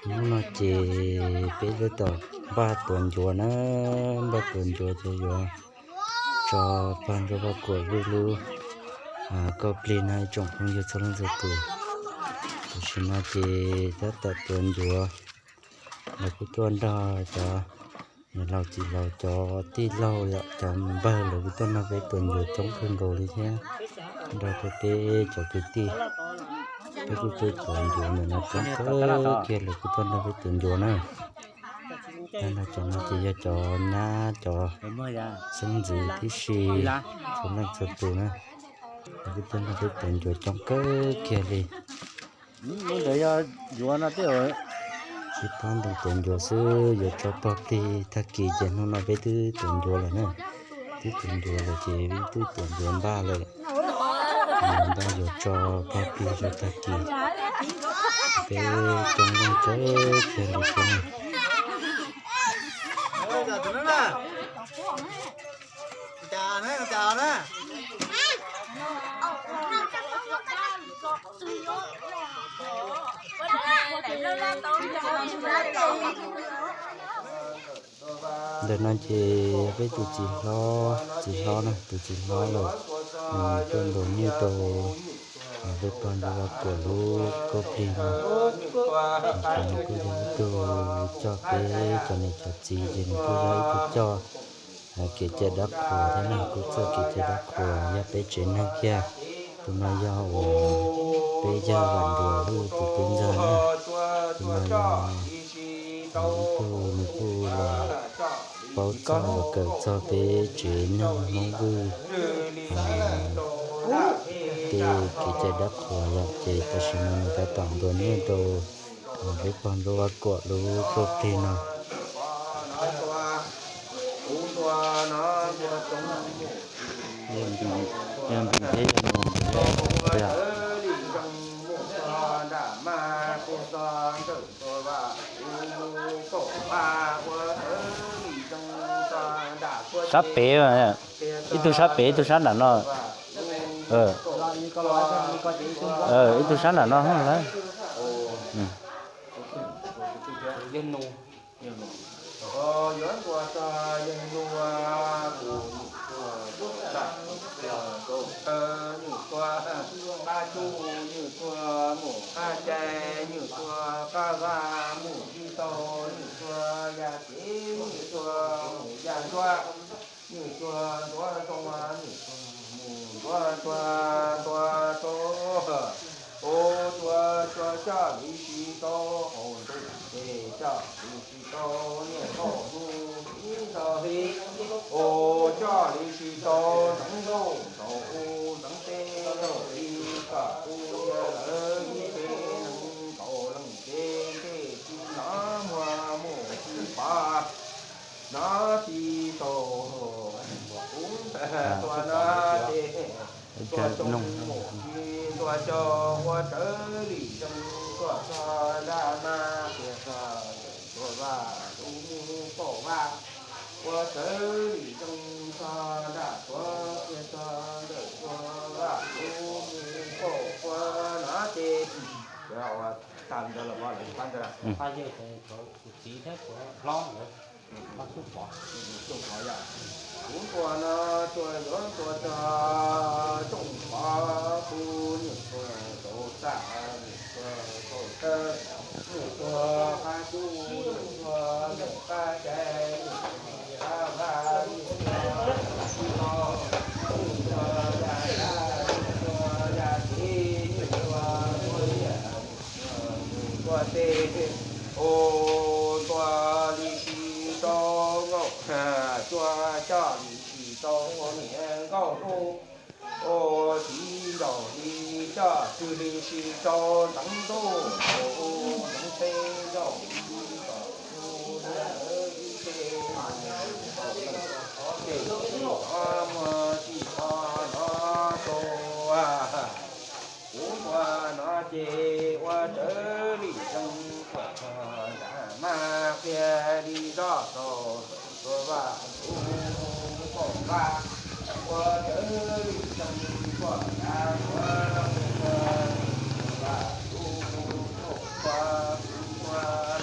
Hnub no ces peb tab tom npaj tuav ncuav na, npaj tuav ncuav ces yuav tso pog Ntsuag Vaj Kuam lub lub kauj plig no ib tsoom phooj ywg txhua leej txhua tus. Tam sim no ces tab tom tuav ncuav, lawv kuj tuaj nrog cov niam laus txiv laus cov tij laug yom, cov npawg lawv kuj tuaj nrog peb tuav ncuav coob kawg nkaus li thiab, nrog rau peb cov kwv tij. Peb kuj tuaj tuav ncuav ntawm no coob kawg kiag lawv kuj tuaj nrog peb tuav ncuav na. Tag nrho cov no ces yog cov nyab cov xeeb ntxwv tib si, txhua leej txhua tus na, lawv kuj tuaj nrog peb tuav ncuav coob kawg kiag li. Peb pab ntoo tuav ncuav xwb yuav tso pog plig tag kis ces hnub no peb twb tuav ncuav lawm na. Twb tuav ncuav lawm ces peb twb tuav ncuav npaj lawm. Npaj yuav tso pog plig rau tag kis. Peb coob leej kawg kiag li thiab na. Ntawm no ces peb tus txiv hlob, txiv hlob na, tus txiv hlob lawm, nws tuaj ntaus nyuj rau peb pog Ntsuag Vaj Kuam lub kauj plig no. Ces nws kuj yog ib tug coj peb cov niam cov txiv, ces nws kuj yog ib tug coj kev cai dab qhuas thiab na, kuj txawj kev cai dab qhuas, yog peb tsev neeg kiag. Tus no yog uas peb yawg Vam Nruas lub tus tub ntxawg na. Tus no yog ib tug nws kuj los paub txog los kawm txog peb tsev neeg Hmoob Vwj tej kev cai dab qhuas yom, ces tam sim no nws tab tom ntaus nyuj rau peb pog Ntsuag Vaj Kuam lub kauj plig no. Sab pem, ib tug sab pem ib tug sab nram no. Ib tug sab nram no lawm. Yuav ntuas txog yawg Nuj, tus nyuj txuag, nyuj txuag kaum tawv, nyuj txuag qab tsuj, nyuj txuag mus qab cai, nyuj txuag qab vaj, mus tsis tau, nyuj txuag ya cev, nyuj txuag mus ya ntsuab, nyuj txuag ntxuav zoo, nyuj txuag mus ntxuav ntsuag, ntxuag zoo. Ua tsuag tsuag coj li tsis tau, qaum ntuj ces coj li tsis tau, niaj qaum hnub ib nto hli. Ua coj li tsis tau, nteev ntuj ntaus u, nteev teb ntaus i, kom kuv niam lawv ib tsev neeg nkaum leej tsev ntsej tsis hnov muag, mus tsis pom, hnov tsis tau. Kuv ntawd tuaj no ces tuaj coob mus tsis ntuas cau, ua raws li zoo tuaj txog nram mas qhia txog ntawm tuaj vaj lub mus pauj vaj, ua raws li zoo txog nram tuav qhia txog ntawm tuaj vaj lub mus pauj vaj no ces. Tag ntawd los lawv pab ntawd, pab yawg, tus txiv thiab tus hlob ntawd, pab xub pov. Kuv tuaj no tuaj yuav tuaj txog tsooj pov, kuv nyuj txuag tau txaj, nyuj txuag tau tawv, nyuj txuag qab tsuj, nyuj txuag lawm qab cai, nyuj txuag qab vaj, nyuj txuag tsis tau, nyuj txuag ya dab, nyuj txuag ya txiv, nyuj txuag tuaj liaj, nyuj txuag mus tuaj teb. Ua ntuas li tsis tau, nkaum tsuag coj li tsis tau, niam nkauj hnub. Ua txiv nraug li coj twg li tsis tau, nteev ntuj ntaus u, nteev teb ntaus i, kom kuv niam lawv ib tsev neeg nkaum leej tsev tsis hnov muag tsis pom hnov tau. Kuv tuaj no ces ua raws li zoo tuaj txog nram mas qhia li zoj tau, tuaj vaj lub mus pauj vaj, ua raws li zoo tuaj nram tuav qhia txog vaj lub mus pauj vaj, kuv tuaj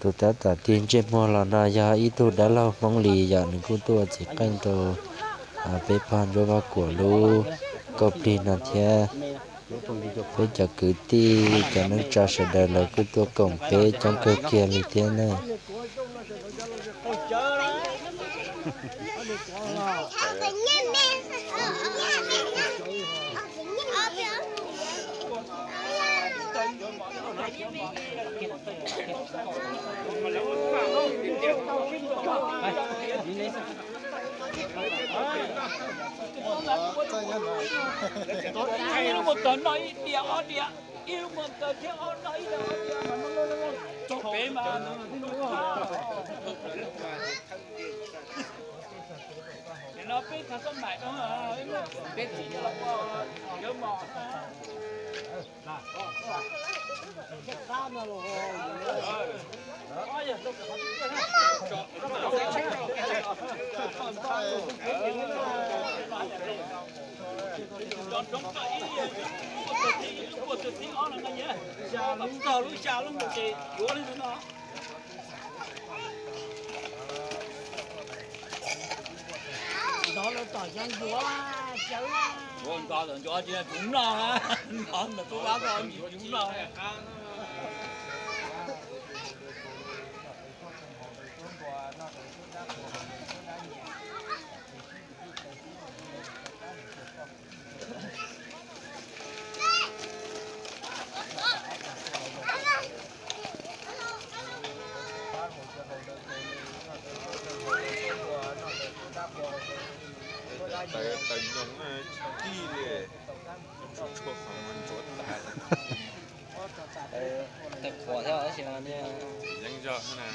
Tus tab tom tig ntsej muag los no yog ib tug dab laug Hmoob Lis yom, nws kuj tuaj ua txiv qeej rau peb pog Ntsuab Vaj Kuam lub kauj plig no thiab. Peb cov kwv tij cov neej tsa sawv daws lawv kuj tuaj koom peb coob kawg kiag li thiab na. Ib lub mos taws noj ib diav ob diav, ib lub mos taws thiab ob noj ib diav ob diav mas noj txog pem mas. Nim no peb txog txoj maim no, peb txiv los ua cawv mos. Ntov lawv tom xyov ncuav, ntov tom ncuav tsis tsis noj, ntov ntawm tub vab tsis tsis noj. Taws nyoos tsis kij li, tshua qhov ntsuav tas. Taws qhuav thiab tab sis mas yeeb zog na.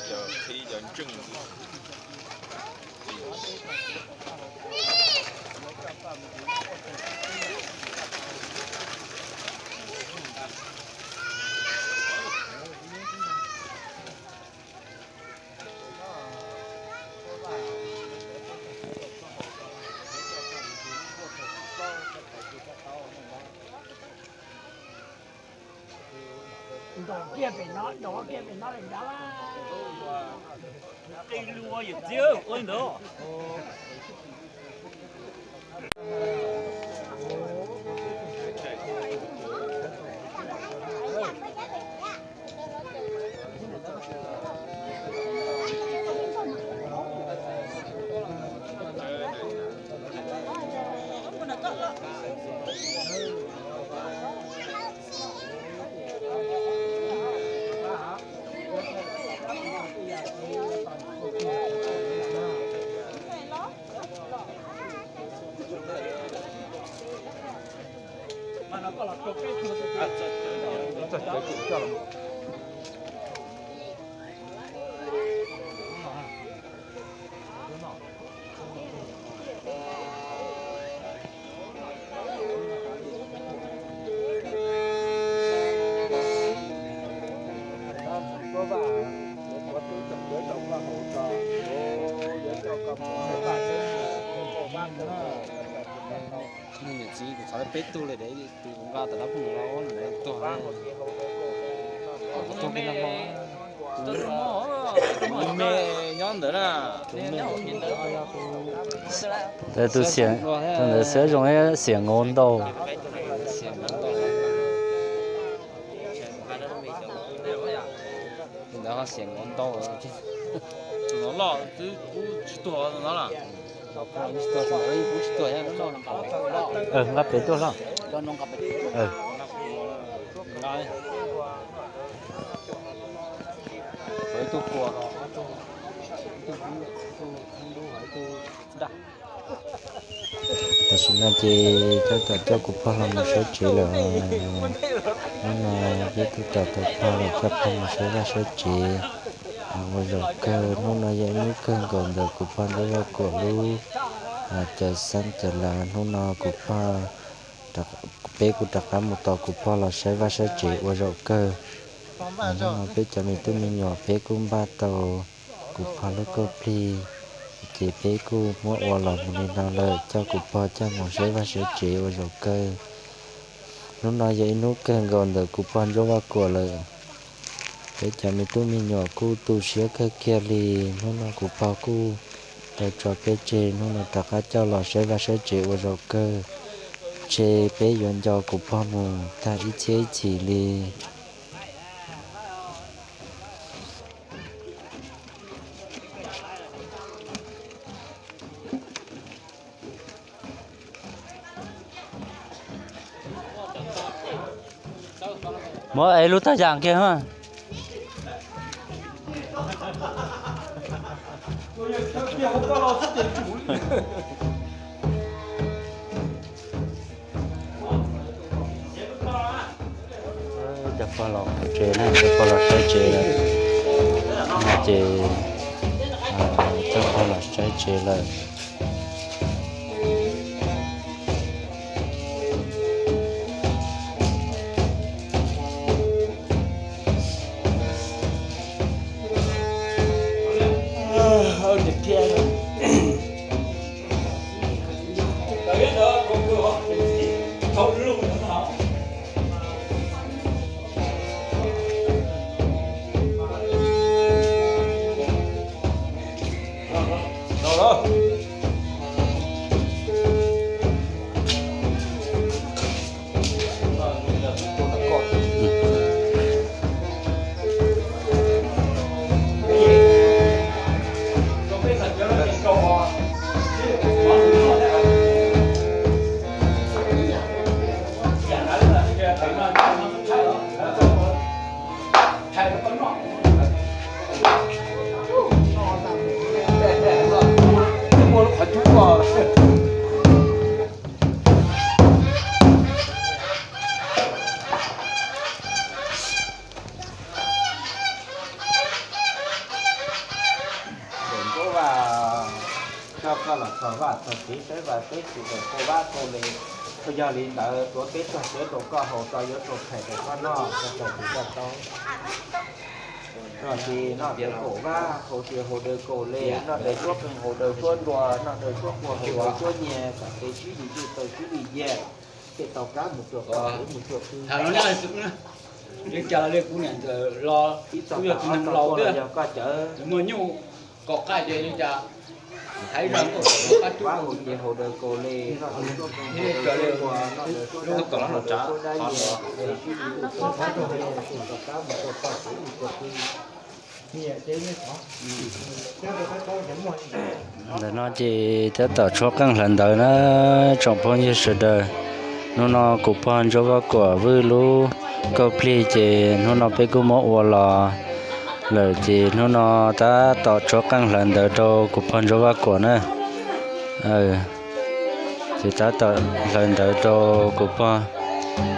Yog qhib cov ntseej. Nrov kiag pem no, nrov kiag pem no lawm nrad. Qi lua yawm txiv ua li ntawd. Niam txiv kuv txhais peb tug li, tus nqa tom lab pug los ua nws tuag. Tus me nyob ntawd na. Tus me, tus xiam, tus ntawd xwb zoo xiam nkaus ntau. Tus ntawd ho xiam nkaus ntau. Tus no loj twb kub tsis tuag no lawm. Nqa pem tuaj los. Ib tug puas, ib tug dub, ib tug dub, ib tug daj. Tam sim no ces tab tom coj kuv pog los mus saib tsev lawm. Hnub no peb twb tos tau pog los coj pog mus saib vaj saib tsev ua zaum kawg. Hnub no yog ib hnub kawg nkaus ntawm kuv pog Ntsuab Vaj Kuam lub caw xeeb caw lav. Hnub no kuv pog, peb kuj rov qab mus tos kuv pog los saib vaj saib tsev ua zaum kawg. Hnub no peb cov me tub me nyuam peb kuj npaj tau kuv pog lub kauj plig Ces peb kuj muab ua los mus li no lawm, coj kuv pog coj mus saib vaj saib tsev ua zaum kawg. Hnub no yog ib hnub kawg nkaus ntawm kuv pog Ntsuab Vaj Kuam lawm. Peb cov me tub me nyuam kuj tu siab kawg kiag li. Hnub no kuv pog kuj tau tso peb tseg, hnub no rov qab coj los saib vaj saib tsev ua zaum kawg, ntshe peb yuav nco kuv pog mus tag ib txhiab ib txhis li. Muab es lub tag yam kiag. Coj pog los tsev na, coj pog los saib tsev lawm. No ces coj pog los saib tsev lawm. Ntsuab Vaj, coj koj los txog vaj txog tsev saib vaj saib tsev rau koj vab koj le. Yog li ntawd tuav peb txog tsev rau koj haus tso, yuav rau phais rau koj noj, koj txog tsev koj tau. Noj tsis noj daws kaum vab, haus tsis haus daws kaum le, noj daws suab qeej haus daws suab nruas, noj daws suab quas haus daws suab nyias, kom tes sib li ywj taw sib li yias, thiaj tau kab mus rau poj mus rau pw. Li cas li kuv niam ntxawm los, kuv yog tus neeg laus thiab, yog koj cawv muaj nyuj kom qaij ces li cas, hais zaj nkauj kom qaij cub, vab haus ces haus daws kaum le, noj daws suab qeej haus daws suab nruas, noj daws suab dab nyias, tes sib li ywj taw sib li yias, thiaj tau kab mus rau poj mus rau pw. Ntawm no ces tab tom tshuab qeej hlawv ntawv na, tsoom phooj ywg sawv daws. Hnub no kuv pog Ntsuab Vaj Kuam Vwj lub kauj plig ces hnub no peb kuj muab ua los lawm ces hnub no tab tom tshuab qeej hlawv ntawv rau kuv pog Ntsuab Vaj Kuam na. Ces tab tom hlawv ntawv rau kuv pog.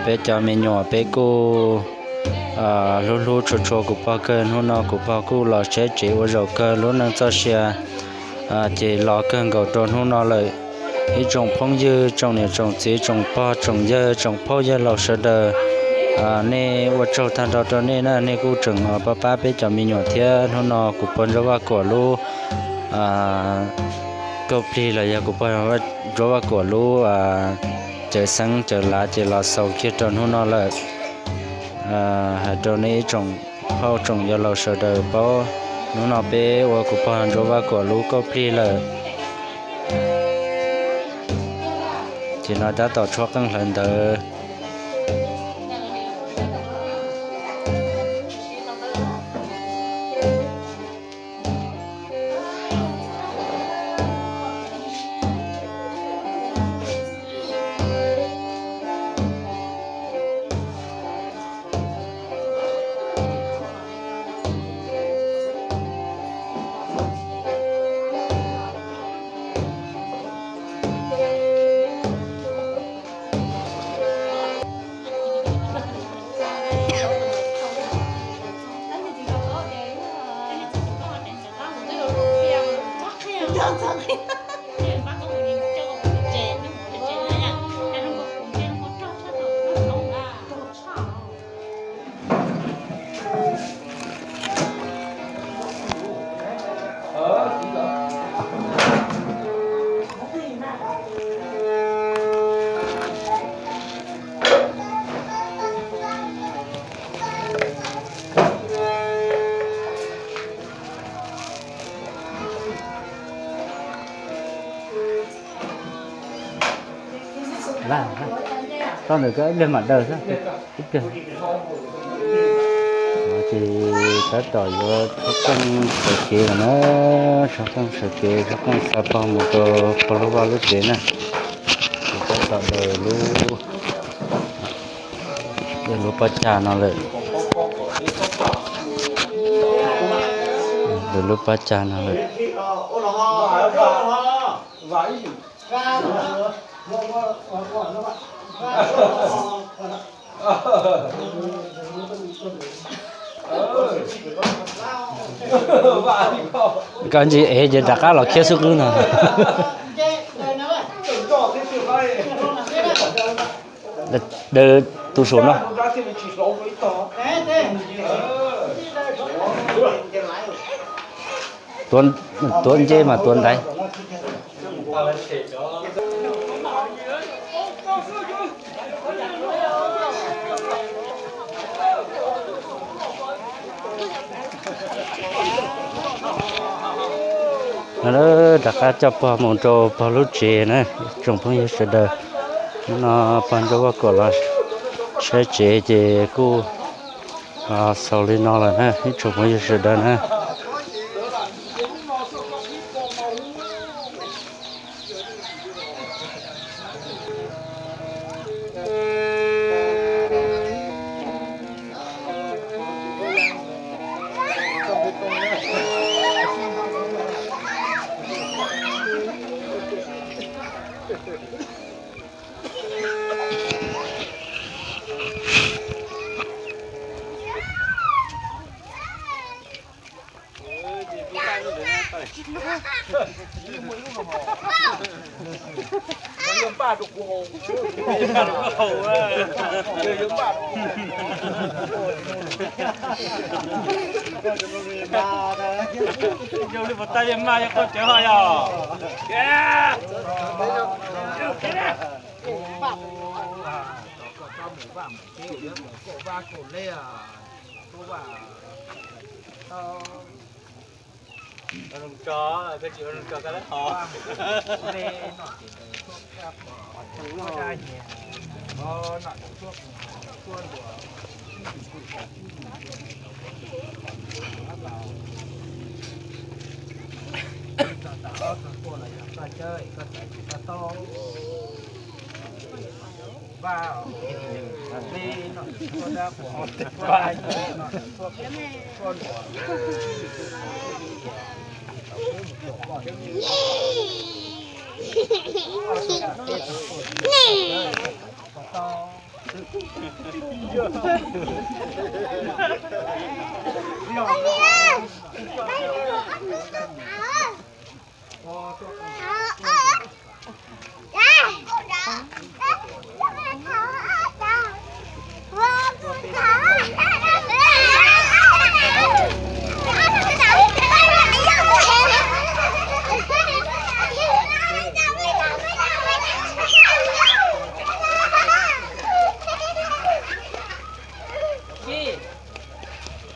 Peb cov me nyuam peb kuj hlub hlub tshua tshua kuv pog kawg. Hnub no kuv pog kuj los saib tsev ua zaum kawg lub neej txoj sia, ces los kawg nkaus rau hnub no lawm. Ib tsoom phooj ywg, tsoom niam tsoom txiv, tsoom pog tsoom yawg, tsoom phauj yawg laus sawv daws, nej ua tsaug tag nrho rau nej na, nej kuj tseem pab pab peb cov me nyuam thiab. Hnub no kuv pog Ntsuab Vaj Kuam lub kauj plig los yog kuv pog Ntsuab Vaj Kuam lub cawv xeeb cawv lav ces los xaus kiag rau hnub no lawm. Hais rau nej ib tsoom phauj tsoom yawg laus sawv daws paub, hnub no peb ua kuv pog Ntsuab Vaj Kuam lub kauj plig lawm. Ces no tab tom tshuab qeej hlawv ntawv. Laj, laj, txog ntawm ko ib pliag mam daws xwb, ib pliag. Ces tab tom yuav tshov qeej sawv kev lawm na, tshov qeej sawv kev, tshov qeej xa pog mus rau pog lub vaj lub tsev na. Ces tab tom daws lub, daws lub pob cag no lawm, daws lub pob cag no lawm. Koj ntsis ev ces rov qab los khiav xub qwb no. Daws tus saum no. Tuav ncej mas tuav ntaiv. No, rov qab coj pog mus rau pog lub tsev na, tsoom phooj ywg sawv daws. Hnub no pog Ntsuab Vaj Kuam los saib tsev ces kuj xaus li no lawm na ib tsoom phooj ywg sawv daws na. Yog li puas tab yog mas yog qhov tsev ho yog.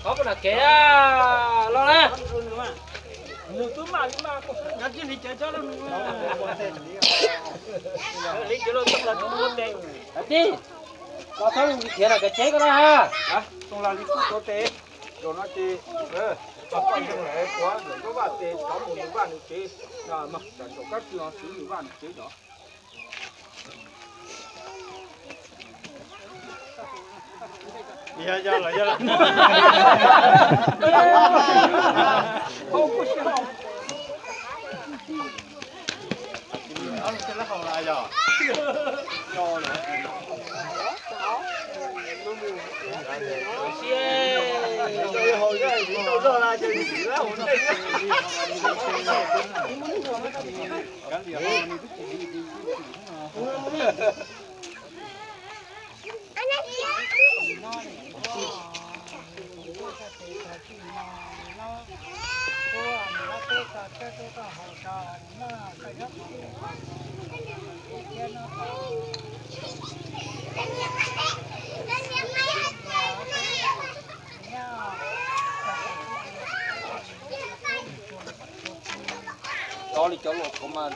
Qhov puas nram kev los na. Nws twb mam li mas, li cov los txog los tsis tuav tes. Tij, los txhob li khiav los kav tseb koj na ha. Txog los li kuj tuav tes, zaum no ces, txog koj ntseeg lawm, kuv lawm nruab vaj tes rov mus nws vaj nws tsev, mas tam nraum kab tsi no txiv nws vaj nws tsev no. Tov li cov luam ko mas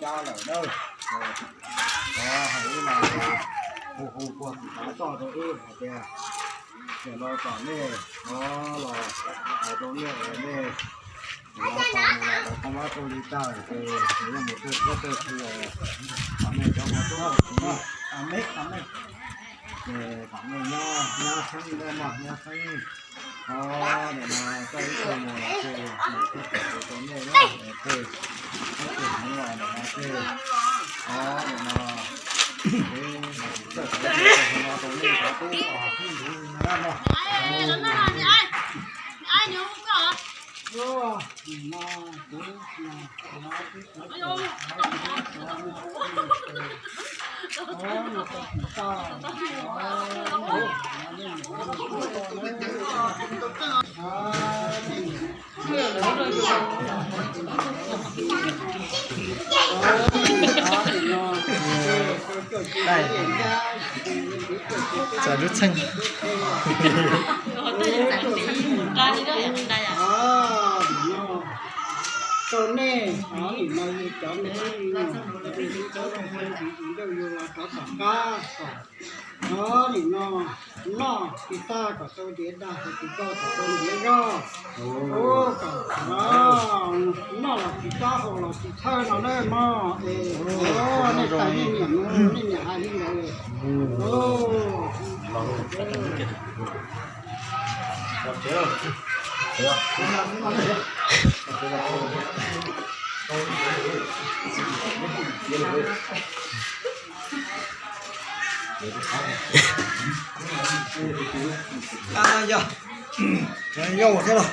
cab lawm na. Thov hais ib los hu hu puag tim tav toj rau wb hais tias, nim no kom nej thov los hais rau nej, nej nim no tau mus los tau kho mob rau li tag ces nws yeej mus tawg tuab tawg ki, kom nej cov hmov tub hauj tsiv, ces kom nej nyob nyab txheeb, nej mog nyab txheeb. Thov nim no txawj ib tug mus los ces nws thiaj pab tus rau nej na, ces ib tug hmoov los nim no ces thov nim no txawj tau ib tug rau hauv no rau nej cov tub os, tub ntxhiv no na mog. Txawm lub txheej. Rau nej, nim no yus cov me tub me nyuam, cov me tub me nyuam ntawd yus los rov tom qab kom, nim no noj tsis tag kom tau ntiav dag, haus tsis tag kom tau ntiav zog. Ub, kom noj los tsis txhob haus los tsis txhawj no na mog. Es nej tais nej niam, nej niam hais li ntawd. Yog, yog thiab los.